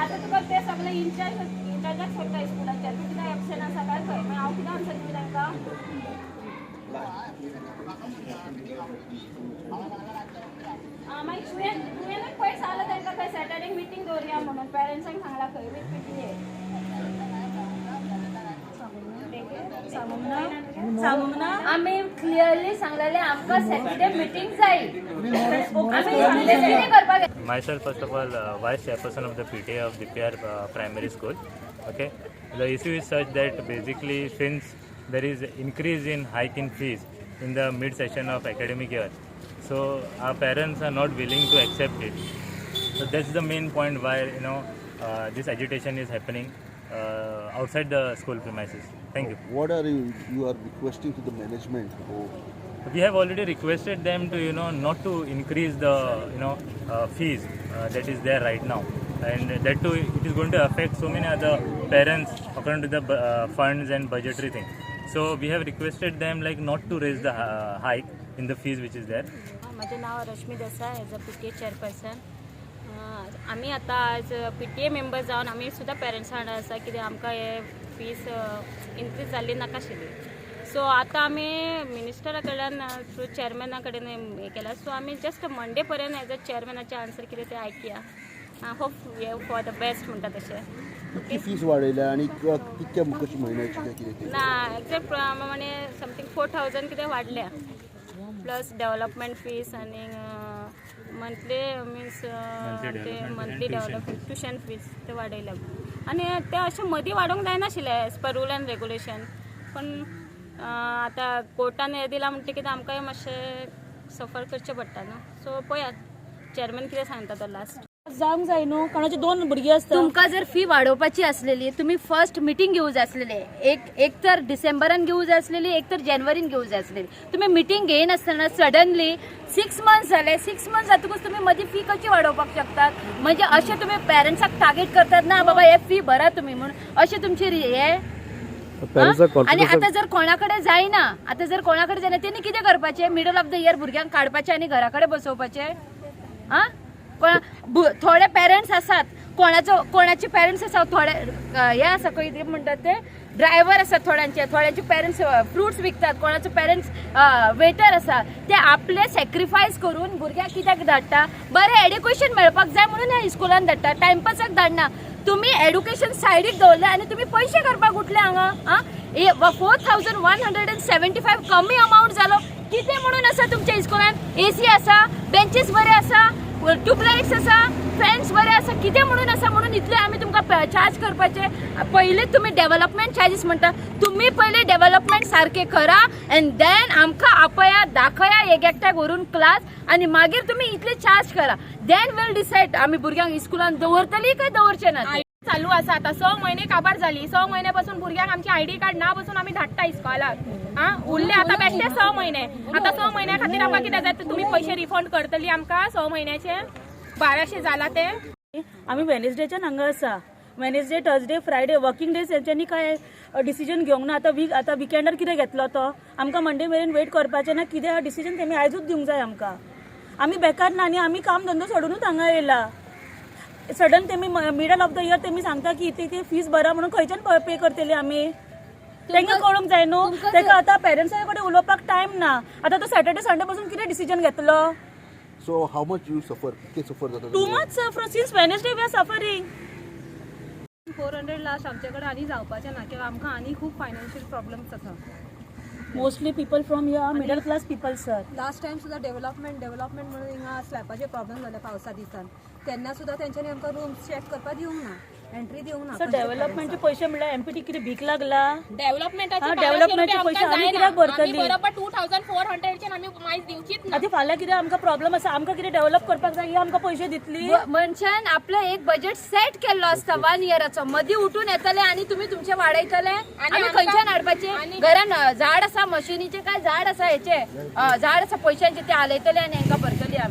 आतां तुका ते सगळे इन्चार्ज, इन्चार्जाक सोडटा स्कुलाच्या. तूं कितें एबसेंट आसा काय खंय, मागीर हांव कितें आन्सर दिवं तांकां? आं, मागीर तुवें पयर सांगलां तांकां खंय, सॅटर्डे मिटींग दवरया म्हणून पेरंट्सांक सांगलां खंय वीथ पीटीए. सांगूंक ना, सांगूंक ना. आमी क्लियरली सांगलेले, आमकां सॅटर्डे मिटींग जाय. आमी कितें करपाक? Myself, first of all, vice chairperson of the PTA of DPR Primary School. Okay, the issue is such that basically since there is increase in hike in fees in the mid session of academic year, so our parents are not willing to accept it. So that's the main point why this agitation is happening outside the school premises. Thank you. What are you are requesting to the management? Or We have already requested them to not to increase the fees that is there right now, and that too it is going to affect so many other parents according to the funds and budgetary thing. So we have requested them like not to raise the hike in the fees which is there. म्हजें नांव रश्मी Desai, as a PTA chairperson. आमी आतां आज PTA member जावन आमी सुद्दां पेरंट्सां वांगडा आसा, कित्याक आमकां हे फीस इनक्रीज जाल्ली नाका आशिल्ली. सो आतां आमी मिनिस्टरा कडल्यान थ्रू चेअरमॅना कडेन हें केलां. सो आमी जस्ट मंडे पर्यंत एज अ चेअरमॅनाचें आन्सर कितें तें आयकया. होप फॉर the best म्हणटा तशें. कितकी फीस वाडयल्या आणि कितक्या कशी म्हयन्याची काय कितें ते? ना, एक्झॅक्ट प्रमाणे समथींग 4,000 कितें वाडल्या, प्लस डेव्हलपमेंट फीस आनी मंथली मिन्स ते मंथली डेव्हलपमेंट, ट्युशन फीस ते वाडयल्या. आनी ते अशें मदीं वाडोवंक जायनाशिल्लें as per rule and regulation, पण आतां कोर्टान हें दिलां म्हणटकीर आमकांय मातशें सफर करचें पडटा न्हू. सो पळयात चेअरमॅन कितें सांगता तो लास्ट. जावंक जाय न्हू, कोणाची दोन भुरगीं आसता. तुमकां जर फी वाडोवपाची आसलेली, तुमी फर्स्ट मिटींग घेवंक जाय आसलेले. एक तर डिसेंबरान घेवंक जाय आसलेली, एक तर जानेवारीन घेवंक जाय आसलेली. तुमी मिटींग घेयनासतना सडनली 6 मंथ्स जाले. 6 मंथ्स जातकूच तुमी मदीं फी कशी वाडोवपाक शकतात? म्हणजे अशें तुमी पेरंट्साक टार्गेट करतात ना, बाबा हे फी भरा तुमी म्हणून, अशें तुमची हे आणि आता जर कोणाकडे जायना, आता जर कोणाकडे जायना, तेणी कितें करपाचें? मिडल ऑफ the year भुरग्यांक काडपाचें आनी घरा कडेन बसोवपाचें? आ थोडे पेरंट्स आसात, कोणाचो कोणाचे पेरंट्स आसा, थोडे हे आसा, खंय कितें म्हणटात ते, ड्रायव्हर आसा थोड्यांचे, थोड्यांचे पेरंट्स फ्रुट्स विकतात, कोणाचे पेरंट्स वेटर आसा. ते आपले सॅक्रिफायस करून भुरग्यांक कित्याक धाडटा? बरें एड्युकेशन मेळपाक जाय म्हणून ह्या स्कुलान धाडटा, टायमपासाक धाडना. तुम्ही एड्युकेशन सायडीक दवरले आनी तुम्ही पयशे करपाक उठले हांगा. आं, 4,175 कमी अमावंट जालो कितें म्हणून आसा तुमच्या इस्कुलान? एसी आसा, बेंचीस बरे आसा, ट्युबलायट्स आसा, फॅन्स बरे आसा, कितें म्हणून आसा म्हणून इतले आमी तुमकां चार्ज करपाचे? पयले तुमी डेव्हलपमेंट चार्जीस म्हणटा, तुमी पयले डेव्हलपमेंट सारके करा एंड then आमकां आपया, दाखया एक एकट्याक व्हरून क्लास आनी मागीर तुमी इतले चार्ज करा. Then will decide आमी भुरग्यांक इस्कुलान दवरतली काय दवरचे ना ते. चालू आसा आतां 6 म्हयने काबार जाली. 6 म्हयन्या पासून भुरग्यांक आमची आयडी कार्ड ना बसून आमी धाडटा इस्कॉलाक. आ उरले आतां बेश्टे 6 म्हयने. आतां 6 म्हयन्या खातीर आमकां कितें जाय? तुमी पयशे रिफंड करतली आमकां 6 म्हयन्याचे 1200 जाला ते? आमी वेनसडेच्यान हांगा आसा. Wednesday, Thursday, Friday, working days. तेंच्यांनी काय डिसिजन घेवंक ना. आतां वीक, आतां विकेंडार कितें घेतलो तो? आमकां मंडे मेरेन वेट करपाचें ना? कितें डिसिजन तेमी आयजूच दिवंक जाय आमकां. आमी बेकार ना आनी आमी काम धंदो सोडुनूच हांगा येयला. सडन तेमी मिडल ऑफ the year तेमी सांगता की इतली ती फीस भरा म्हणून, खंयच्यान पे करतली आमी? तांकां कळूंक जाय न्हू. ताका आतां पेरंट्सा कडेन उलोवपाक टायम ना. आतां तो सॅटर्डे संडे पासून कितें डिसिजन घेतलो? So how much you suffer? कितके सफर जाता? Too much. From since Wednesday we are suffering. 400 last, आमचे कडेन आनी जावपाचें ना, कित्याक आमकां आनी खूब फायनान्शियल प्रॉब्लम्स आसा. Mostly people from here middle class people, sir. Last time सुद्दां डेव्हलपमेंट डेव्हलपमेंट म्हणून हिंगा स्लॅपाचे प्रॉब्लम जाले पावसा दिसान, तेन्ना सुद्दां तेंच्यांनी आमकां रूम्स चॅक करपाक दिवंक ना, एंट्री दिवंक ना. सर, डेव्हलपमेंटचे पैसे म्हणल्यार एमपीटी कितें भीक लागला? डेव्हलपमेंटाचे हा, डेव्हलपमेंटचे पैसे आमी कित्याक भरतली? बरोबर 2,400च्यान आमी मायज दिवचीच ना. आतां फाल्यां कितें आमकां प्रॉब्लम आसा, आमकां कितें डेव्हलप करपाक जाय, ही आमकां पयशे दितली? मनशान आपलं एक बजेट सेट केल्लो आसता वन इयराचो. मदीं उठून येतले आनी तुमी तुमचे वाडयतले, आमी खंयच्यान हाडपाचे? घरान झाड आसा मशिनीचे काय झाड आसा, हेचे झाड आसा पैशांचे, ते हालयतले आनी हेंकां भरतली आमी.